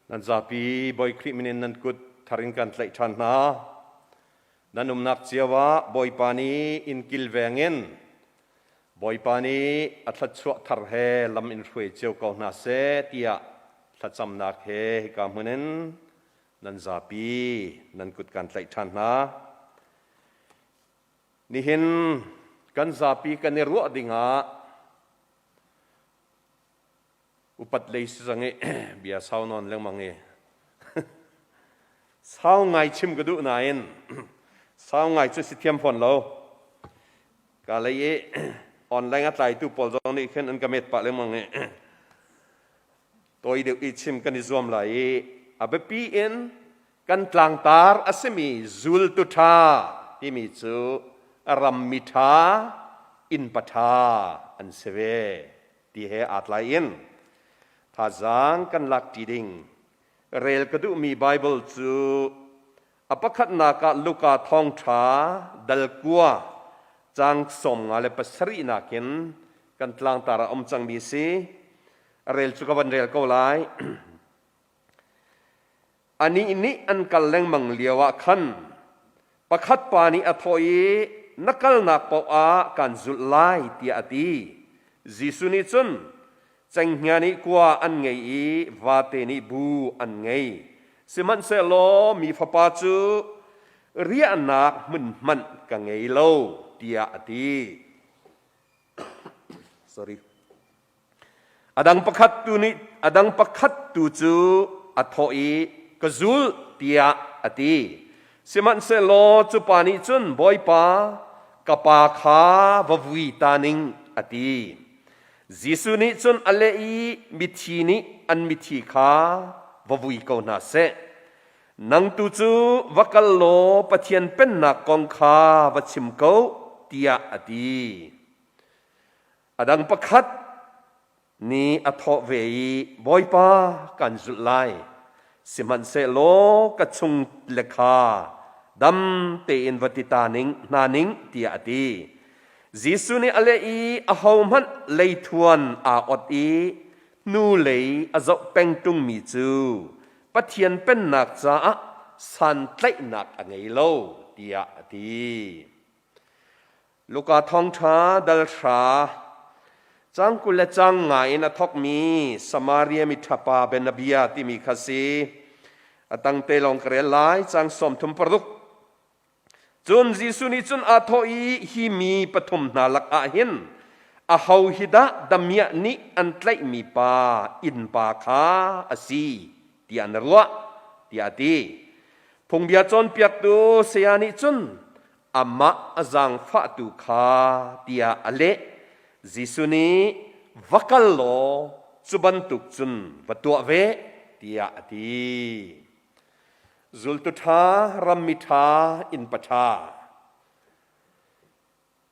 Nan zapi Bawi Khrih min in nan kut thar in kan tlaih ṭhan hna. Nan umnak cio ah Bawipa nih in kilveng in Bawipa nih a thluachuah thar he lam in hruai cio ko hna seh tiah thlacamnak he hika hmun in nan zapi nan kut kan tlaih ṭhan hna. Nihin kan zapi kan i ruah dingah upat lei si cang i bia sau nawn lengmang i sau ngai chim ka duh nain sau ngai cu si thiam fawn lo. Ka lei i online a tlaitu pawl zong nih khin an ka met pah lengmang i tawi deuh i chim kan i zuam lai i a biapi in kan tlangtar a simi zultu ṭha timi cu rammi ṭha innpa ṭha an si ve ti he aa tlai in thazaang kan lak ṭi ding rel ka duhmi Baibal cu a pakhatnak ah Luka thawngṭha dal 9 caang 57 nakin kan tlangtar ah um cangmi si. A rel cu ka van rel ko lai. Anih nih an kal lengmang lio ah khan pakhat pa nih a thawh i na kalnak paoh ah kaan zulh lai tiah a ti. Jesuh nih cun cenghngia nih kua an ngei i vate nih bu an ngei. Sihmanhsehlaw mi fapa cu riahnak hmun hmanh ka ngei lo tiah a ti. Sorry. A dang pakhat tu nih a dang pakhat tu cu a thawh i ka zul tiah a ti. Sihmanhsehlaw cu pa nih cun Bawipa ka pa kha va vui ta ning a ti. Jesuh nih cun a leh i mithi nih an mithi kha va vui ko hna seh. Nang tu cu va kal law Pathian pennak kong kha va chim ko tiah a ti. A dang pakhat nih a thawh ve i Bawipa kan zulh lai, sihmanhsehlaw ka chung le kha dam tein va ti ta ning hna ning tiah a ti. Jesuh nih a leh i ahohmanh leithuan aa ot i hnulei a zoh peng ṭungmi cu Pathian pennak caah santlaihnak a ngei lo tiah a ti. Luka thawngṭha dal hra cang 20 le cang nga in a thawkmi Samaria mi ṭhapa bianabia timi kha si. A tangte lawng ka rel lai, cang 36. Cun Jesuh nih cun aa thawh i hi mi pathum hna lakah hin aho hi dah damiah nih an tlaihmi pa innpa kha a si tiah na ruah tiah a ti. Phungbia cawnpiaktu saya nih cun amah a zaangfahtu kha tiah a leh. Jesuh nih va kal law cu bantuk cun va tuah ve tiah a ti. Zultu ṭha, rammi ṭha, innpa ṭha.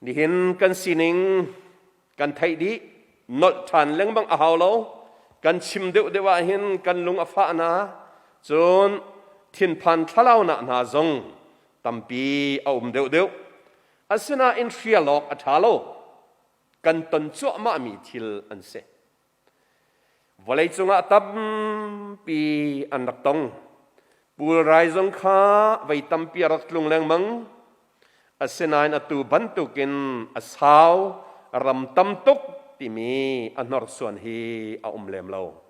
Nihin kan sining kan theih dih, nolh ṭhan lengmang a hau lo. Kan chim deuhdeuh ah hin kan lung a fah na, cun thinphan thlalaunak hna zong tampi a um deuhdeuh. Asinain hrial awk a ṭha lo. Kan ton cuahmahmi thil an si. Vawleicung ah tampi an rak tong. Pulrai zong kha vei tampi a rak tlung lengmang. Asinain atu bantukin a sau ram tam tuk timi a hnorsuan hi a um lem lo.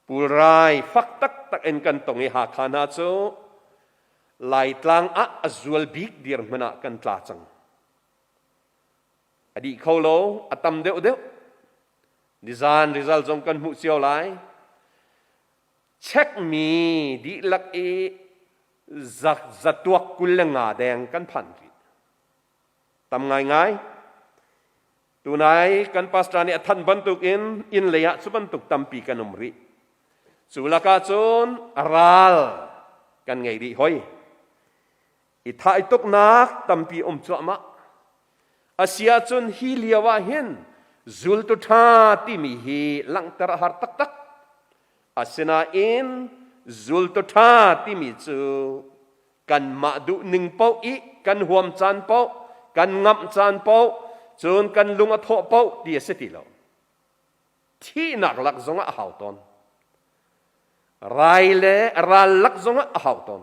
Pulrai fak taktak in kan tong i Hakha hna cu Laitlang ah a zual bik dirhmun ah kan tla cang. A dih kho lo, a tam deuhdeuh. Nizan result zong kan hmuh cio lai. Checkmi dihlak i zatuak 25 deng kan phan rih. Tam ngaingai. Tunai kan pastor nih a thanh bantukin inn lei ah cu bantuk tampi kan um rih. Cu lakah cun ral kan ngei rih hoi. I thah i tuknak tampi um cuahmah. Asi ahcun hi lio ah hin zultu ṭha timi hi langhter a har taktak. Asinain zultu ṭha timi cu kanmah duhning paoh i kan huam caan paoh, kan ngamh caan paoh, cun kan lung a thawh paoh ti a si ti lo. Thihnak lak zongah a hau tawn. Rai le ral lak zongah a hau tawn.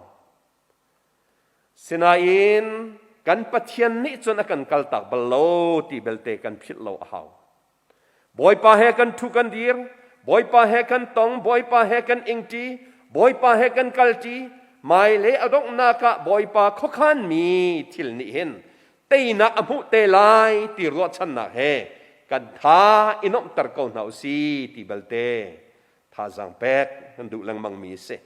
Sinain kan Pathian nih cun a kan kaltak bal lo ti belte kan philh lo a hau. Bawipa he kan ṭhu kan dir, Bawipa he kan tong, Bawipa he kan ingṭi, Bawipa he kan kalṭi, hmailei a donghnak ah Bawipa khuakhanmi thil nih hin teinak a hmuh te lai ti ruahchannak he kan tha i nuamhter ko hna u si ti belte thazaang pek kan duh lengmangmi a si.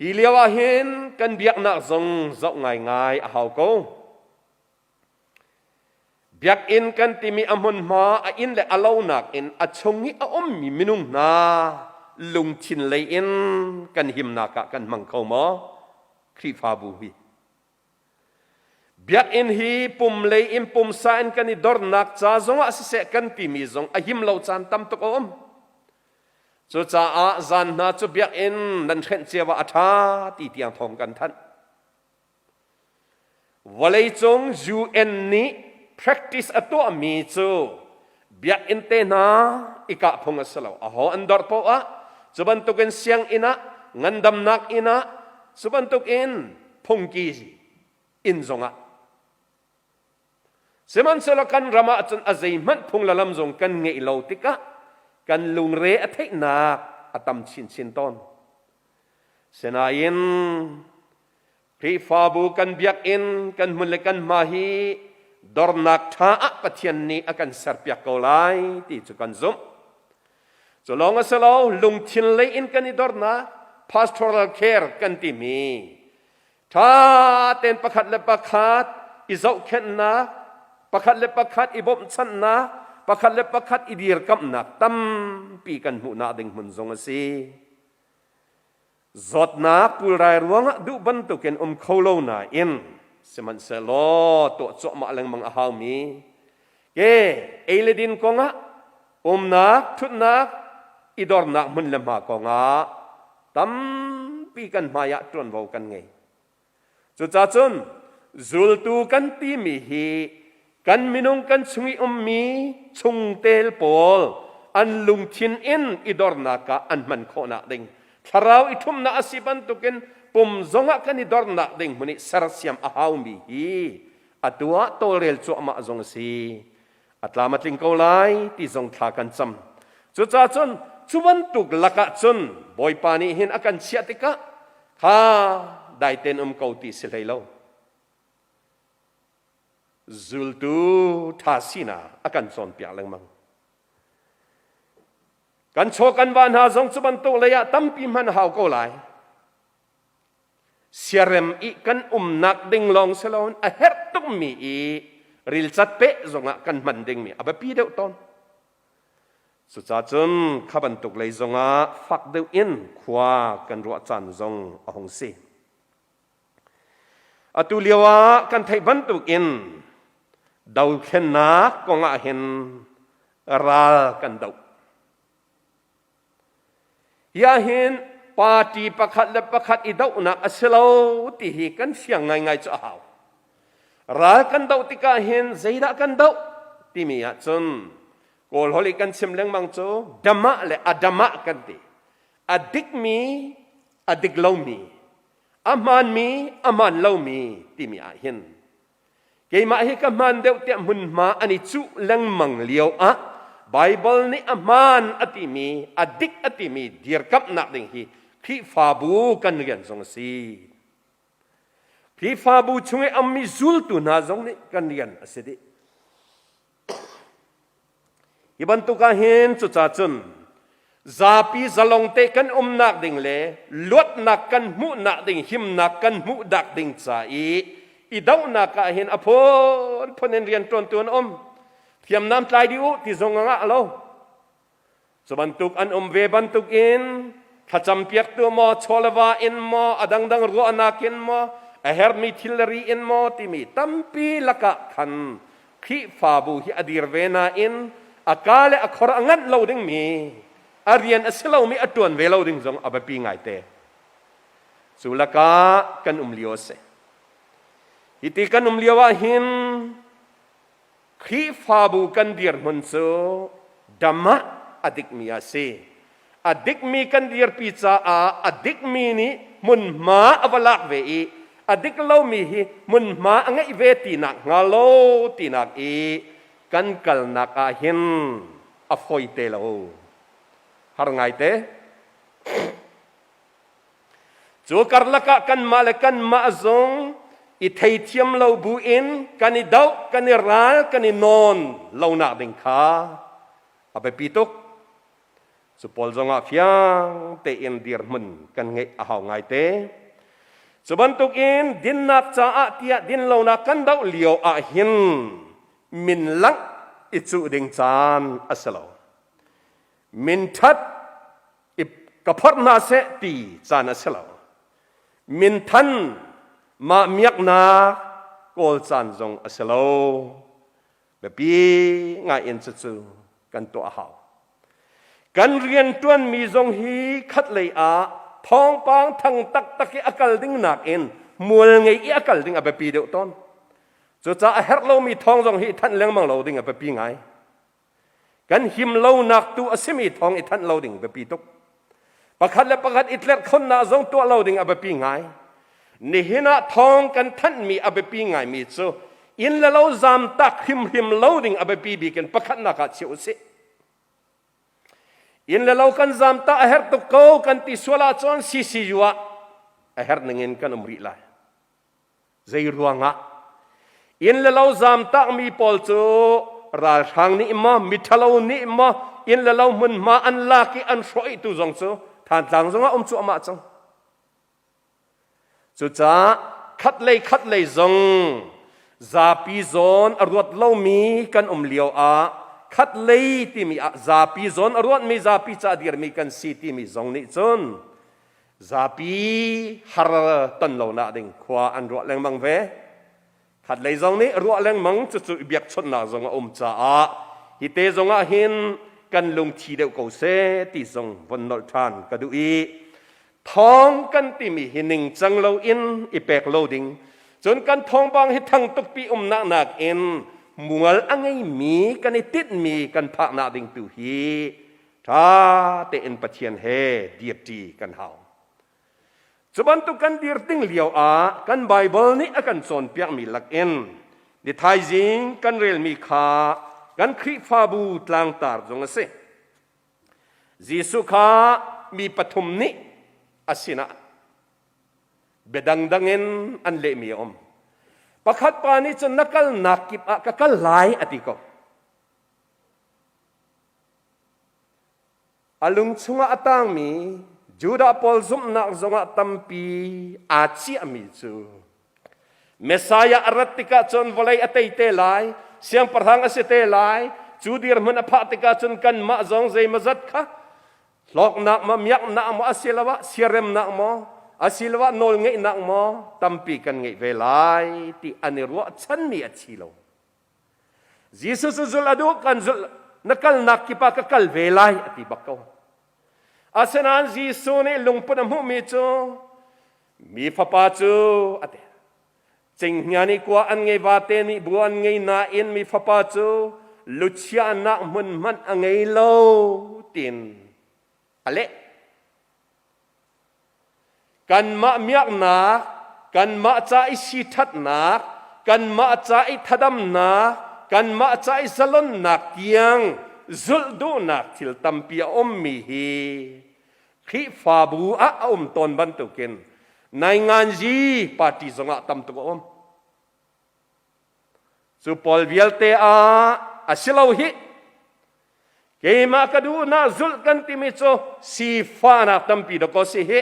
Hi lio ah hin kan biaknak zong zoh ngaingai a hau ko. Biakinn kan timi a hmunhma a inn le a lonak in a chung i a ummi minung hna lungthin lei in kan himnak ah kan hmang kho maw? Khrihfabu hi. Biakinn hi pum lei in pumsa in kan i dornak ca zongah siseh kan timi zong a him lo caan tam tuk a um. Cucaah zan hna cu biakinn nan hrenh cio ah a ṭha ti tiang thawng kan thanh. Vawleicung UN nih practice a tuahmi cu biakinn te hna i kah phung a si lo. Aho an dorh paoh ah cu bantukin sianginn ah ngandamnak inn ah cu bantukin phungki inn zongah Sihmanhsehlaw kan ram ah cun a zeihmanh phung le lam zong kan ngeih lo tikah kan lungre a theihnak a tam chinchin tawn. Sinain Khrihfabu kan biakinn kan hmun le kan hma hi dornak ṭha ah Pathian nih a kan serpiak ko lai ti cu kan zumh. Cu lawng a si lo, lungthin lei in kan i dornak pastoral care kan timi Ṭha tein pakhat le pakhat i zohkhenhnak, pakhat le pakhat i bawmhchanhnak, pakhat le pakhat i dirkamhnak tampi kan hmuhnak ding hmun zong a si. Zawtnak pulrai ruangah duh bantukin um kho lo nain sihmanhsehlaw tuah cuahmah lengmang a haumi ke ei le din kongah umnak thutnak i dornak hmun le hma kongah tampi kan hmai ah ṭuanvo kan ngei. Cucacun zultu kan timi hi kan minung kan chung i ummi chungtel pawl an lungthin in i dornak ah an hman khawhnak ding thlarau i ṭhumnak a si bantukin pum zongah kan i dornak ding hmun i sersiam a haumi hi atu ah tawlrel cuahmah zong a si. A tlam a tling ko lai ti zong thla kan cam. Cucaah cun cu bantuk lakah cun Bawipa nih hin a kan chiah tikah kha daiten um ko ti si hlei lo. Zultu ṭha sinak a kan cawnpiak lengmang. Kan chaw kan va hna zong cu bantuk lei ah tampi hman a hau ko lai. Siarem i kan umnak ding lawng si loin a herh tukmi i rilcat peh zongah kan hman dingmi a biapi deuh tawn. Cucacun kha bantuk lei zongah fak deuh in khua kan ruah caan zong a hung si. Atu lio ah kan theih bantuk in dothlennak kong ah hin ral kan doh. Hi ahhin party pakhat le pakhat i dohnak a si lo ti hi kan fiang ngaingai cu a hau. Ral kan doh tikah hin zeidah kan doh timi ahcun Kawl holh i kan chim lengmang cu damah le adamah kan ti. A dikmi, a dik lomi, a hmaanmi, a hmaan lomi timi ahhin Keimah hi ka hmaan deuh tiah hmunhma an i cuh lengmang lio ah Baibal nih a hmaan a timi, a dik a timi dirkamhnak ding hi Khrihfabu kan rian zong a si. Khrihfabu chung i ammi zultu hna zong nih kan rian a si dih. Hi bantuk ah hin cucacun zapi zalong te kan umnak ding le luatnak kan hmuhnak ding himnak kan hmuhnak ding ca i i dohnak ah hin a phunphun in rian ṭuantu an um. Hriamnam tlai dih u ti zong a ngah lo. Cu bantuk an um ve bantukin thlacam piaktu maw, chawleva in maw, a dangdang ruahnak in maw, a herhmi thilri in maw timi tampi lakah khan Khrihfabu hi a dir ve nain a ka le a khor a nganh lo dingmi, a rian a si lomi a ṭuan ve lo ding zong a biapi ngaite. Cu lakah kan um lio a si. Hiti kan um lio ah hin Khrihfabu kan dirhmun cu dam ah a dikmi a si. A dikmi kan dirpi caah a dikmi nih hmunhma a va lak ve i a dik lomi hi hmunhma a ngeih ve tinak hnga lo tinak i kan kalnak ah hin a fawi te lo. Har ngaite. Cu karlak ah kanmah le kanmah zong i theithiam lo bu in kan i doh, kan i ral, kan i nawn lonak ding kha a biapi tuk. Cu pawl zongah fiang tein dirhmun kan ngeih a hau ngaite. Cu bantukin dinnak caah tiah dinlonak kan doh lio ah hin min langh i cuh ding caan a si lo. Min ṭhat i ka phorh hna seh ti caan a si lo. Minthan mah miaknak kawl caan zong a si lo. Biapi ngai in cucu kan tuah a hau. Kan rianṭuanmi zong hi khatlei ah thawngpang thang taktak i a kal ding nakin mual ngei i a kal ding a biapi deuh tawn. Cucaah a herh lomi thawng zong hi thanh lengmang lo ding a biapi ngai. Kan him lonak tu a simi thawng i thanh lo ding biapi tuk. Pakhat le pakhat i tlerhkhonnak zong tuah lo ding a biapi ngai. Nihin ah thawng kan thanhmi a biapi ngaimi cu inn le lo zamtak hrimhrim lo ding a biapi bik in pakhatnak ah chiah usih. Inn le lo kan zamtak a herh tuk ko kan ti sual ahcun CCU ah a herh ning in kan um rih lai. Zei ruangah? Inn le lo zamtakmi pawl cu ralhrang nih maw, miṭhalo nih maw, inn le lo hmunhma an lak i an hrawhtu zong cu Thantlang zongah um cuahmah cang. Cucaah khatlei khatlei zong zapi zawn a ruat lomi kan um lio ah khatlei timi ah zapi zawn a ruatmi zapi ca dirmi kan si timi zong nih cun Zapi har ton lonak ding khua an ruah lengmang ve. Khatlei zong nih ruah lengmang cucu i biakchawnhnak zong a um caah hi te zong ah hin kan lungthi deuh ko seh ti zong von nolh ṭhan ka duh i thawng kan timi hi ningcang loin i pek lo ding cun kan thawngpang hi thang tukpi umnak nakin mual a ngeimi kan i tinhmi kan phaknak ding tu hi Ṭha tein Pathian he dirṭi kan hau. Cu bantuk kan dir ding lio ah kan Baibal nih a kan cawnpiakmi lakin ni thaizing kan relmi kha kan Khrihfabu tlangtar zong a si. Jesuh kha mi pathum nih a sinah bia dangdang in an lehmi a um. Pakhat pa nih cun na kalnak kip ah ka kal lai a ti ko. A lung chungah a tangmi Judah pawl zumhnak zongah tampi aa ciahmi cu Messiah a rat tikah cun vawlei a tei te lai, siangpahrang a si te lai, cu dirhmun a phah tikah cun kanmah zong zeimawzat kha hlawknak maw, miaknak maw asiloah siaremnak maw, asiloah nawlngeihnak maw tampi kan ngeih ve lai ti an i ruahchanmi a thi lo. Jesuh cu zulh a duh kan zulh na kalnak kip ah ka kal ve lai a ti bak ko. Asinain Jesuh nih lungput a hmuhmi cu mi fapa cu a ti. Cenghngia nih kua an ngei vate nih bu an ngei nain mi fapa cu luchiahnak hmun hmanh a ngei lo tiin a leh. Kanmah miaknak, kanmah ca i siṭhatnak, kanmah ca i thadamnak, kanmah ca i zalonnak tiang zulh duhnak thil tampi a ummi hi Khrihfabu ah a um tawn bantukin Nainganzi party zongah tam tuk a um. Cu pawl vialte ah a si lo hih. Keimah ka duhnak zulh kan timi cu sifahnak tampi dah ko si hi,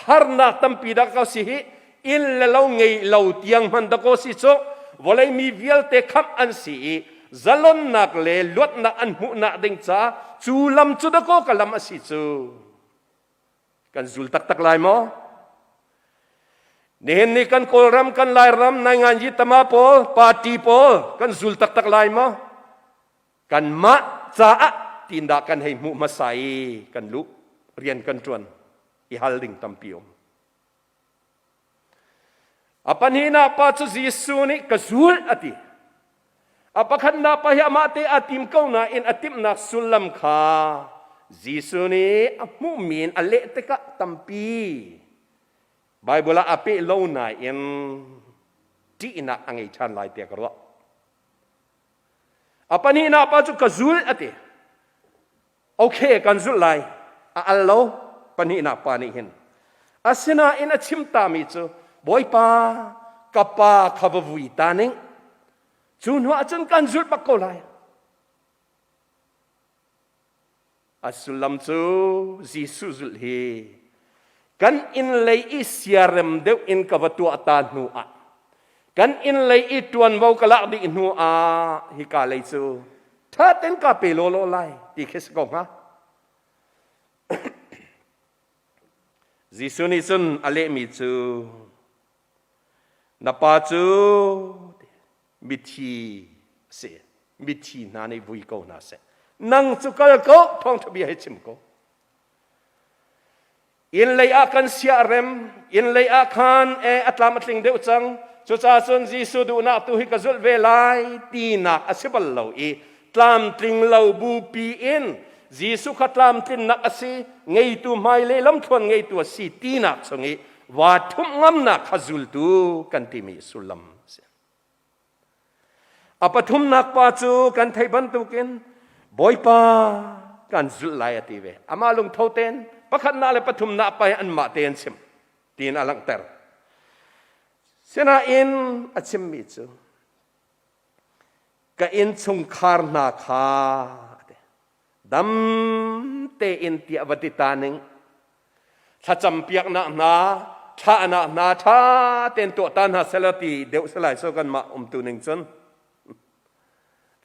harnak tampi dah ko si hi, inn le lo ngei lo tiang hman dah ko si cu vawlei mi vialte khamh an si i zalonnak le luatnak an hmuhnak ding ca cu lam cu dah ko ka lam a si cu. Kan zul taktak lai maw? Nihin ni kan Kawlram, kan Lairam, Nainganyi tama pawl, party pawl kan zul taktak lai maw? Kanmah caah tindah kan hei hmuh hmasa i kan luh, rian kan ṭuan i hal ding tampi um. A pahnihnak pa cu Jesuh nih ka zul a ti. A pakhatnak pa hi amah te aa tim ko nain a timhnak sullam kha Jesuh nih a hmuhmi in a leh tikah tampi Baibal ah a peh lo nain ṭihnak a ngei ṭhan lai tiah ka ruah. A pahnihnak pa cu ka zul a ti. Okay, kan zulh lai. A al lo pahnihnak pa nih hin. Asinain a chim tami cu Bawipa ka pa kha va vui ta ning. Cu hnu ah cun kan zulh bak ko lai. A sullam cu Jesuh zulh hi kan inn lei i siarem deuh in ka va tuah ta hnu ah kan inn lei i ṭuanvo ka lak dih hnu ah hika lei cu ṭha tein ka pe lawlaw lai ti khi si ko hnga. Jesuh nih cun a lehmi cu na pa cu mithi a si mithi hna nih vui ko hna seh nang cu kal ko thawngṭha bia hi chim ko Inn lei ah kan siarem, inn lei ah khan e a tlam a tling deuh cang. Cucaah cun Jesuh duhnak tu hi ka zulh ve lai tinak a si bal lo i tlamtling lo bupi in Jesuh kha tlamtlinnak a si, ngeitu hmailei lamthluan ngeitu a si tinak chung i vaa ṭhumh ngamnak kha zultu kan timi sullam a si. A pathumnak pa cu kan theih bantukin Bawipa kan zulh lai a ti ve. Amah lungtho tein pakhatnak le pathumnak pa hi anmah tein chim tiin a langhter. Sinain a chimmi cu ka innchungkhar hna kha dam tein tiah va ti ta ning thlacam piaknak hna thlahnak hna ṭha tein tuah ta hna selaw ti deuh selai so kanmah umtu ning cun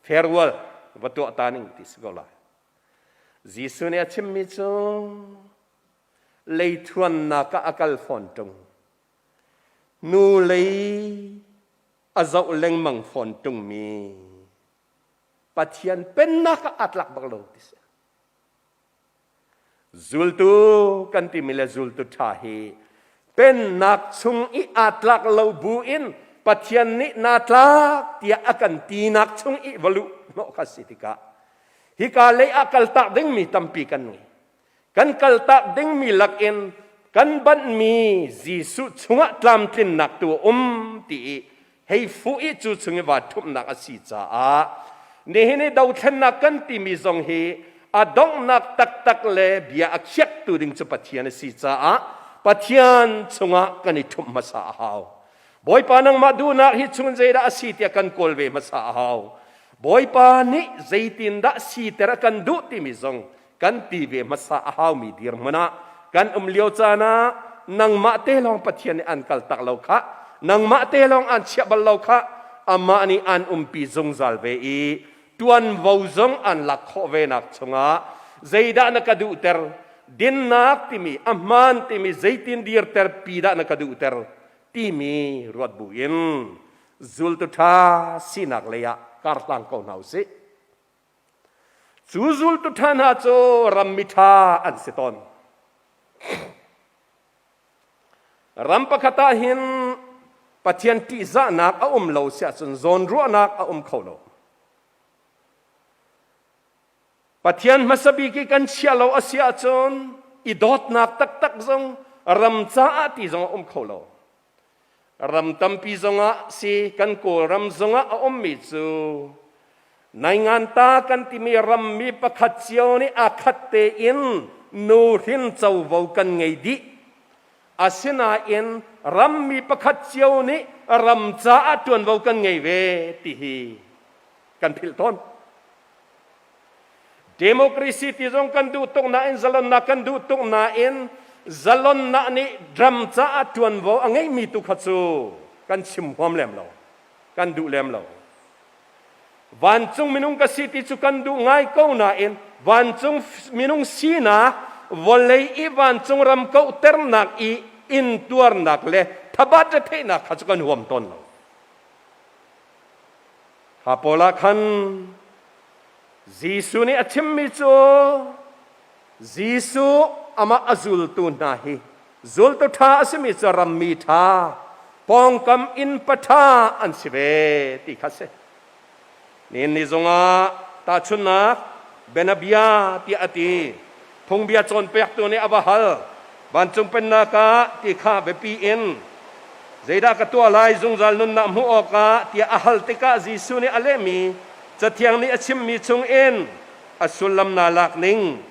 farewell va tuah ta ning ti si ko lai Jesuh nih a chimmi cu leithuannak ah a kal fawn ṭung nu lei a zoh lengmang fawn ṭungmi Pathian pennak ah aa tlak bak lo ti si. Zultu kan timi le zultu ṭha hi pennak chung i aa tlak lo bu in Pathian nih naa tlak tiah a kan tinak chung i va luh hnawh kha si tikah hika lei ah kaltak dingmi tampi kan ngei. Kan kaltak dingmi lakin kan banhmi Jesuh chungah tlamtlinnak tu a um ti i hei fuh i cu chung i vaa ṭhumhnak a si caah nihin i dothlennak kan timi zong hi a donghnak taktak le bia a khiaktu ding cu Pathian a si caah Pathian chungah kan i ṭhumh hmasa a hau. Bawipa nangmah duhnak hi chung zeidah a si tiah kan kawl ve hmasa a hau. Bawipa nih zeitindah siter a kan duh timi zong kan ti ve hmasa a haumi dirhmun ah kan um lio caan ah nangmah te lawng Pathian nih an kal tak lo khah nangmah te lawng an chiah bal lo khah amah nih an umpi zungzal ve i tuanvo zong an lak khawh ve nak chungah zeidah na ka duhter dinnak timi a hmaan timi zeitin dirter pi dah na ka duhter timi ruat bu in zultu ṭha sinak lei ah karhlang ko hna usih. Cu zultu ṭha hna cu rammi ṭha an si tawn. Ram pakhat ah hin Pathian ṭihzahnak a um lo si ahcun zawnruahnak a um kho lo. Pathian hmasa bik i kan chia lo a si ahcun i dawtnak taktak zong ram caah ti zong a um kho lo. Ram tampi zongah si kan Kawlram zongah a ummi cu nainganta kan timi rammi pakhat cio nih aa khat tein nuhrin covo kan ngei dih. Asinain rammi pakhat cio nih ram caah ṭuanvo kan ngei ve ti hi kan philh tawn. Democracy ti zong kan duh tuk nain zalonnak kan duh tuk nain zalonnak nih ram caah ṭuanvo a ngeihmi tu kha cu kan chim huam lem lo kan duh lem lo vancung minung ka si ti cu kan duh ngai ko nain vancung minung sinak vawlei i vancung ram kauhternak i intuarnak le thabat retheihnak kha cu kan huam tawn lo Kha pawl ah khan Jesuh nih a chimmi cu Jesuh amah a zultu hna hi zultu ṭha a simi cu rammi ṭha pawngkam innpa ṭha an si ve ti kha a si. Nihin ni zongah tahchunhnak bianabia tiah a ti. Phungbia cawnpiaktu nih a va hal. Vancung pennak ah ti kha biapi in zeidah ka tuah lai zungzal nunnak hmuh awkah tiah a hal tikah Jesuh nih a lehmi Cathiang nih a chimmi chungin a sullam naa lak ning.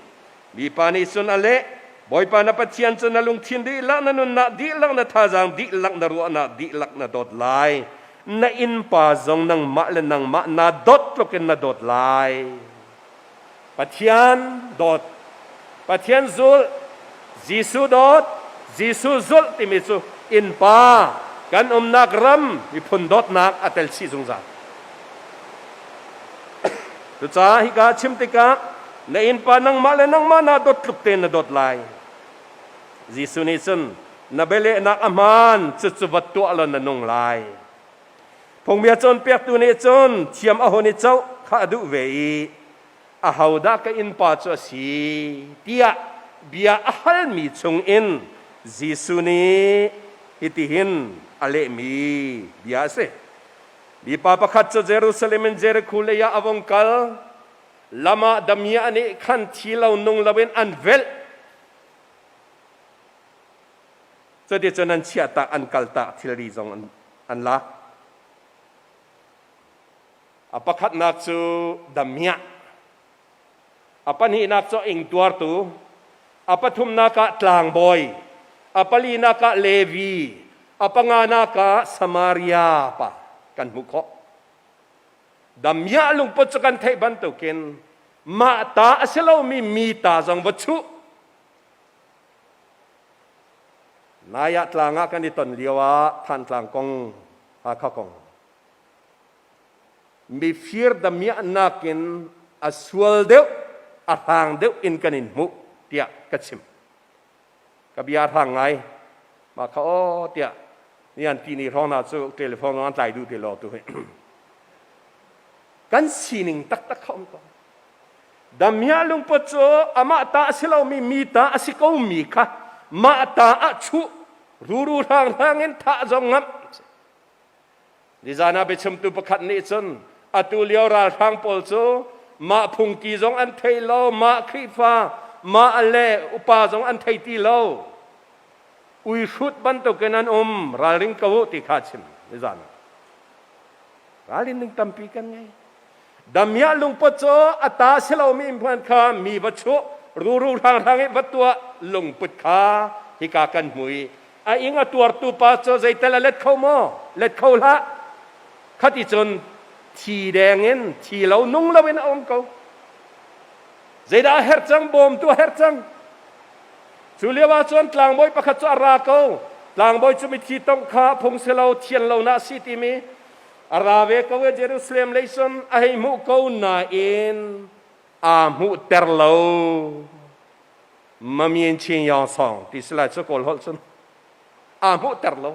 Mipa nih cun a leh, Bawipa na Pathian cu na lungthin dihlak, na nunnak dihlak, na thazaang dihlak, na ruahnak dihlak na dawt lai. Na innpa zong nangmah le nangmah naa dawt tlukin na dawt lai. Pathian dawt, Pathian zulh, Jesuh dawt, Jesuh zulh timi cu innpa, kan umnak ram, miphun dawtnak a tel chih zungzal. Cucaah hika chim tikah na innpa nangmah le nangmah naa dawt tluk tein na dawt lai. Jesuh nih cun na bialehnak a hmaan cucu va tuah law na nung lai. Phungbia cawnpiaktu nih cun thiam a hun i coh kha a duh ve i ahodah ka innpa cu a si tiah bia a halmi chungin Jesuh nih hitihin a lehmi bia a si. Mipa pakhat cu Jerusalem in Jericho lei ah a vung kal. Lam ah damiah nih khan thi lo nung loin an velh. Cuticun an chiahtak, an kaltak, thilri zong an, an lak. A pakhatnak cu damiah. A pahnihnak cu ingtuartu, a pathumnak ah tlangbawi, a palinak ah Levi, a panganak ah Samaria pa kan hmuh khawh. Damiah lungput cu kan theih bantukin mah ta a si lomi mi ta zong va chuh. Nai ah tlang ah kan i ton lio ah Thantlang kong, Hakha kong mifir damiah nakin a sual deuh a hrang deuh in kan in hmuh tiah ka chim ka bia hrang ngai mah kha aw tiah ni an ti ni hrawng hna cu telephone an tlai duh ti lo tu hi kan sining taktak kha um ko damiah lungput cu amah ta a si lomi mi ta a si ko mi kha mah ta ah chuh ruru hrang hrang in thah zong ngamh Nizan ah biachimtu pakhat nih cun atu lio ralhrang pawl cu mah phungki zong an thei lo, mah Khrihfa, mah le upa zong an thei ti lo. Uihrut bantukin an um, ralring ko u ti kha chim nizan ah. Ralrin ding tampi kan ngei. Damiah lungput cu a ta si lomi hmanh kha mi va chuh, ruru hranghrang i va tuah lungput kha hika kan hmu i a ing a tuartu pa cu zeital a let kho maw let kho hlah khati cun thi deng in thi lo nung lo in a um ko zeidah a herh cang bawmtu a herh cang cu lio ah cun tlangbawi pakhat cu a ra ko tlangbawi cu mithi tongh kha phung si lo thian lo na si timi a ra ve ko i Jerusalem lei cun a hei hmuh ko nain aa hmuhter lo Mamien Chin Yaw Song ti si lai cu Kawl holh cun aa hmuhter lo.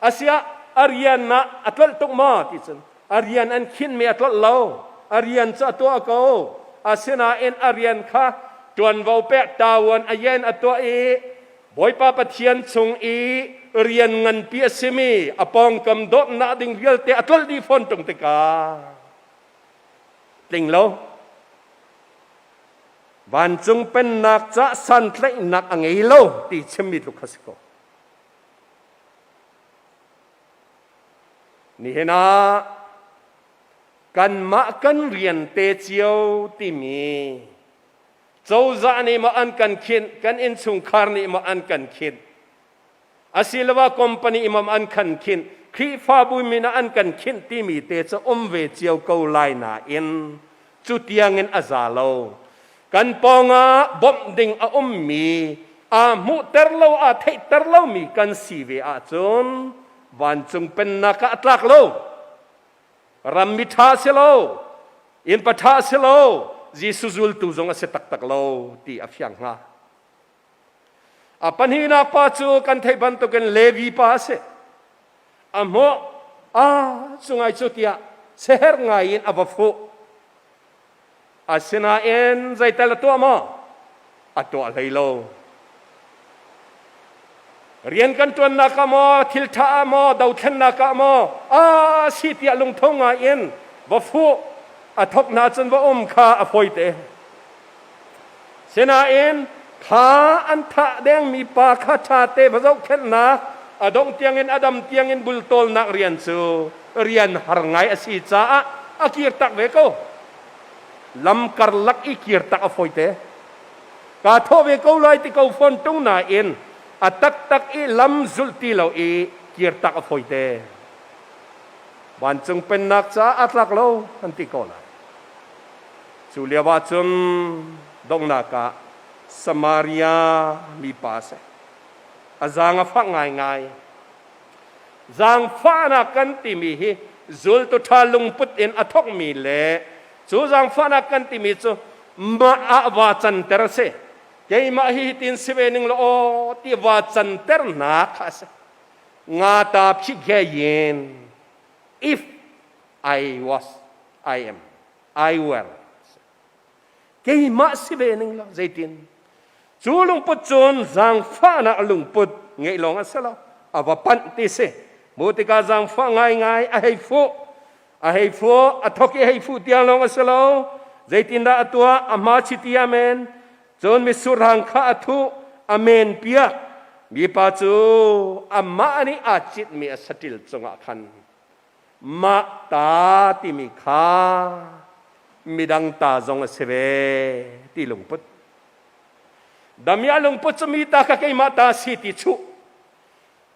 Asiah a rian ah a tlolh tuk maw ti cun a rian an khinhmi a tlolh lo. A rian cu a tuah ko. Asinain a rian kha ṭuanvo pek tawan a yen a tuah i Bawipa Pathian chung i rian nganpi a simi a pawngkam dawtnak ding vialte a tlolh dih fawn ṭung tikah tling lo. Vancung pennak cah santlaihnak a ngei lo ti chimmi tluk kha si ko. Nihin ah kanmah kan rian te cio timi cozah nih maw an kan khinh, kan innchungkhar nih maw an kan khinh, asiloah company imam an kan khinh Khrihfabu min ah an kan khinh timi te cu um ve cio ko lai nain cu tiangin a za lo kan pawngah bawmh ding a ummi aa hmuhter lo aa theihter lomi kan si ve ahcun vancung pennak ah a tlak lo rammi ṭha si lo innpa ṭha si lo Jesuh zultu zong a si taktak lo ti a fiang hnga A pahnihnak pa cu kan theih bantukin Levi pa a si. A hmuh a cungai cu tiah seher ngai in a va fuh. Asinain zeital a tuah maw? A tuah hlei lo. Rian kan ṭuannak ah maw, thil ṭha ah maw, dothlennak ah maw, a si tiah lungtho ngai in va fuh a thok hna cun va um kha a fawi te. Sinain kha an thah dengmi pa kha ṭhate va zohkhenhnak, a dongh tiangin a dam tiangin bultawlnak rian cu rian har ngai a si caah a kirtak ve ko. Lam karlak i kirtak a fawite. Kaa thawh ve ko lai ti ko fawn ṭung nain a taktak i lam zulh ti lo i kirtak a fawite. Vancung pennak caah aa tlak lo an ti ko lai. Cu lio ah cun donghnak ah Samaria mipa a si. A zaang a fak ngaingai. Zaangfahnak kan timi hi zultu ṭha lungput in a thawkmi le cu zaangfahnak kan timi cu mah ah vaa canter a si. Keimah hi hitin si ve ning law aw ti vaa canternak kha a si. Nga ta phih ge yin if I was I am I were. Keimah si ve ning law zeitin? Cu lungput cun zaangfahnak lungput ngeih lawng a si lo. A va panh ti si. Mu tikah zaangfah ngaingai a hei fuh. A hei fuh, a thok i hei fuh tiang lawng a si lo. Zeitindah a tuah? A hma chiti amen. Cun mitsur hang kha a thuh, a men piak. Mipa cu amah nih aa citmi a saṭil cungah khan mah ta timi kha midang ta zong a si ve ti lungput. Damiah lungput cu mi ta kha keimah ta si ti chuh.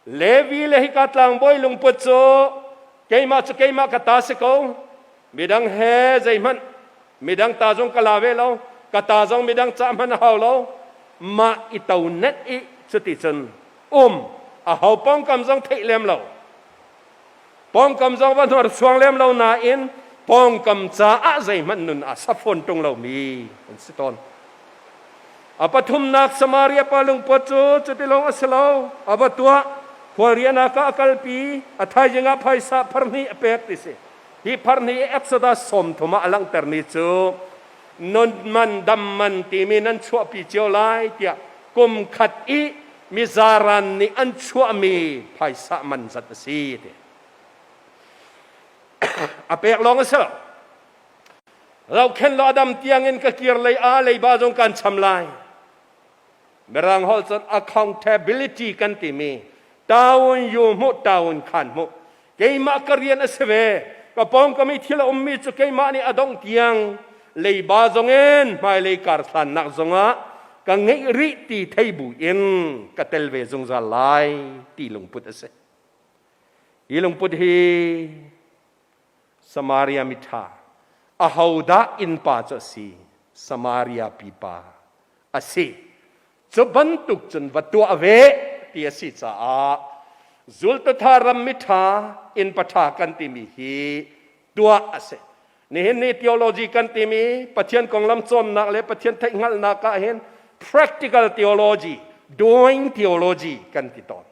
Levi le hika tlangbawi lungput cu keimah cu keimah ka ta si ko. Midang he zeihmanh midang ta zong ka la ve lo. Ka ta zong midang cah hmanh a hau lo. Mah i to net i cuti cun um a ho pawngkam zong theih lem lo. Pawngkam zong va hnorsuang lem lo nain pawngkam caah zeihmanh nun a sa fawn ṭung lomi an si tawn. A pathumnak Samaria pa lungput cu cuti lawng a si lo. A va tuah, khualrian ah a kalpi, a thaizing ah phaisa pharhnih a pek ti si. Hi pharhnih i Exodus 30 ah a langhtermi cu nun man dam man timi nan chuahpi cio lai tiah kum khat i mizaran nih an chuahmi phaisa man zat a si ti. A pek lawng a si lo. Rokhen lo adam tiangin ka kir lei a leiba zong kan cham lai. Mirang holh cun accountability kan timi taun yu hmuh taun khan hmuh keimah ka rian a si ve ka pawngkam i thil a ummi cu keimah nih a dongh tiang leiba zongin hmailei karhlannak zongah ka ngeih rih ti thei bu in ka tel ve zungzal lai ti lungput a si. Hi lungput hi Samaria miṭha ahodah innpa cu a si? Samaria pipa a si. Cu bantuk cun va tuah ve ti a si caah zultutha ram miṭha innpa ṭha kan timi hi tuah a si. Nihin ni theology kan timi Pathian konglam cawnnak le Pathian theihhngalhnak ah hin practical theology, doing theology kan ti tawn.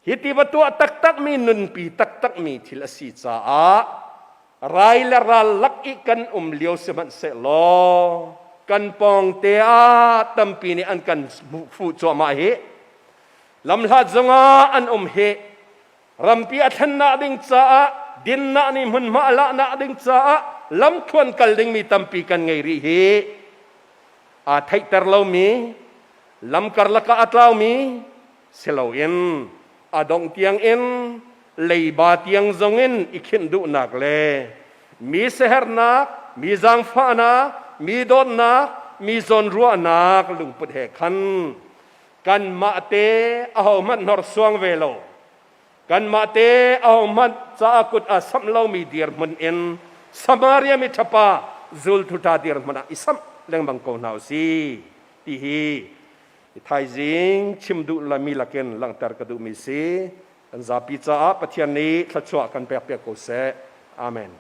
Hi ti va tuah taktakmi nunpi taktakmi thil a si caah rai le ral lak i kan um lio sihmanhsehlaw kan pawngte ah tampi nih an kan fuh cuahmah hi. Lamhlat zongah an um hi. Rampi a thlennak ding caah dinnak nih hmunhma a lahnak ding caah lamthluan kal dingmi tampi kan ngei rih hi. Aa theihter lomi lam karlak ah a tlaumi si loin a dongh tiangin leiba tiang zongin i khinh duhnak le mi siaherhnak, mi zaangfahnak, mi dawtnak, mi zawnruahnak lungput he khan kanmah te ahohmanh hnorsuang ve lo kanmah te ahohmanh caah kut aa samh lomi dirhmun in Samaria mi ṭhapa zultu ṭha dirhmun ah i samh lengmang ko hna u si ti hi Thaizing chim duh lami lakin langhter ka duhmi si. Kan zapi caah Pathian nih thluachuah kan pek piak ko seh. Amen.